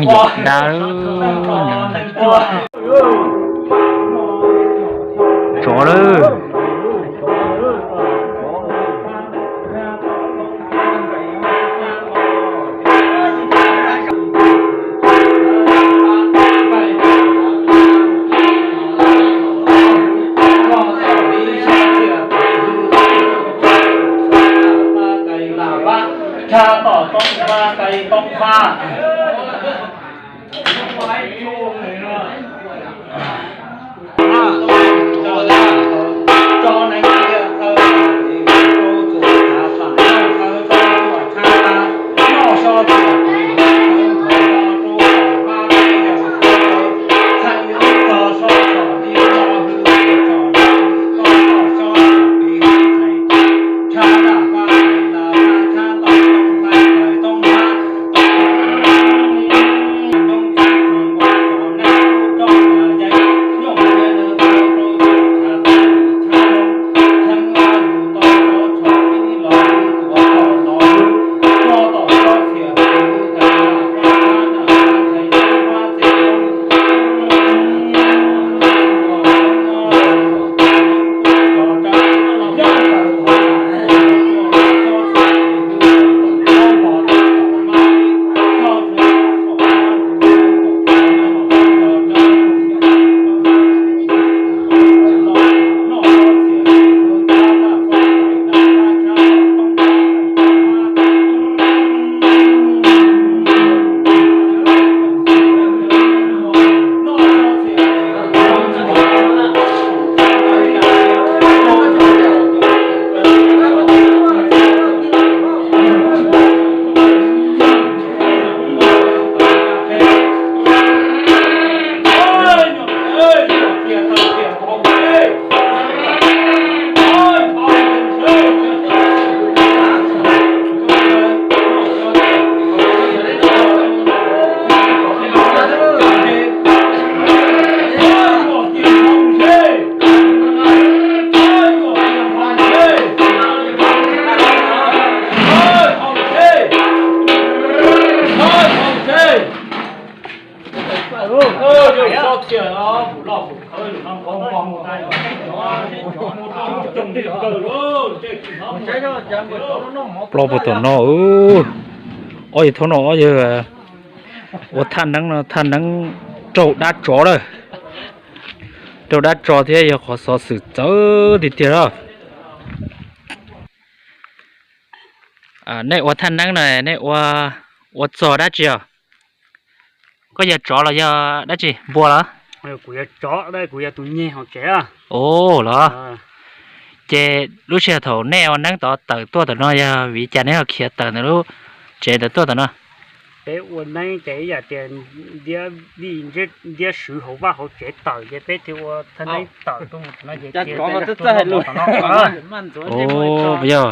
Yog dab, tsov lawm. Ploj puag tom no, ob yawg thaum no ob yawg ua thaj neeb no, thaj neeb raug dab tsov lawm. Raug dab tsov thiab yog qhov xov xwm txawv tiag tiag os. Nej ua thaj neeb no nej ua txog dab tsi os? Koj yog tsov los yog dab tsi, npua los? Kuv yog tsov, kuv yog tus nyeg hauv tsev. Ua los? Ces lub sij hawm thaum nej ua neeb tod tawm tuaj tom no yog vim li cas nej ho khiav tawm ntawm lub tsev ntawd tuaj tom no? Peb ua neeb ces ib yam tias ntiab vij ntiab swv hauv vaj hauv tsev tawm ces peb thiaj ua thaj neeb tawm tuaj mus tom no ces, yog,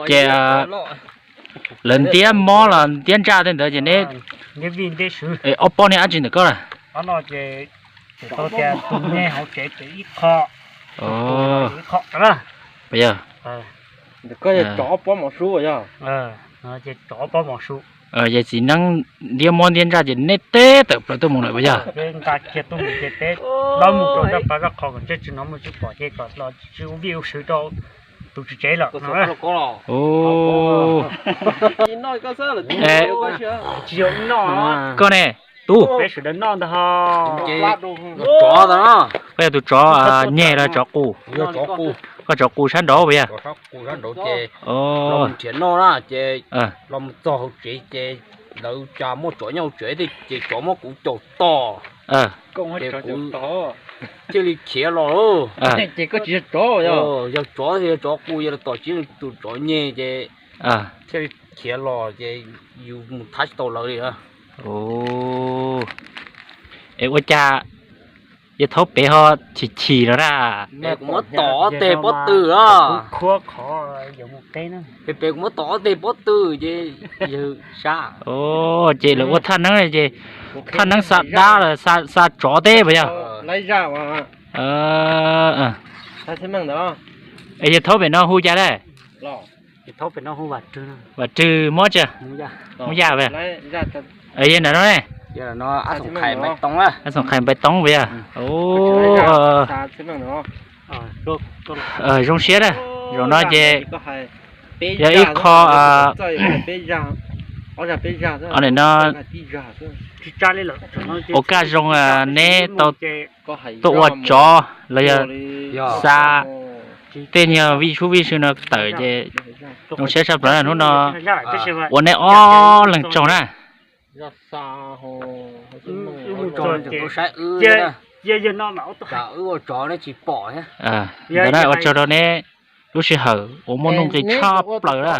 ces lawv ntiab mob los ntiab ntsaj tej ntawd ces neb, ob pob niag dab tsi ntawm koj lawm? Tus nyeg hauv tsev ces ib qho, ib qho, yog, tsov ob pob mos su, yog, ces txiv neeb ntiab mob ntiab ntsaj ces neb teb tawm plaws tuaj mus lawm puas yog? Nqa kiag tuaj mus ces peb mus rau zaj pas zaj qhov kom ntsej tsis hnov muaj tsis pom ces kom los tsis ua vij ua sw rau tus tswv tsev lawm. Koj ne, tub? Peb sawv daws noj ntag ho. Koj yog tus tsov nyeg los tsov qus? Koj tsov qus sab nraud puas yog? Nrhiav noj na ces los mus txog hauv tsev ces lawv cas muaj tsov nyob hauv tsev thiab ces tsov muab kuv caum tom, ces kuv thiaj li khiav los. Yog tsov thiab yog tsov qus yog los tom tsis yeej tus tsov nyeg ces thiaj li khiav los ces yus mus thab tsis tau lawv li. Es ua cas yawg thaub pem ho chim chim no na? Kuv muab tom ob teg pob tw os. Pem pem kuv muab tom ob teg pob tw ces yawg sab. Ces lawv ua thaj neeb ces thaj neeb xa dab los xa tsov teb puas yog? Es yawg thaub pem no hu cas lawm? Vam Rwg mob tsi? Hmoob Yaj. Yog ntawm no ne, Xoom Khais Npais Toob puas yog? Zoo siab na, zaum no ces yog ib qho, o, no ua kaj zoo neb tau tuaj ua tsov los yog xa tej nyuag vij sub vij sw no tawm ces zoo siab tshaj plaws na. Hnub no ua neb ob leeg tsaug na. Ntawd na, ua tsaug rau neb lub sij hawm uas muaj nuj nqis tshaj plaws na.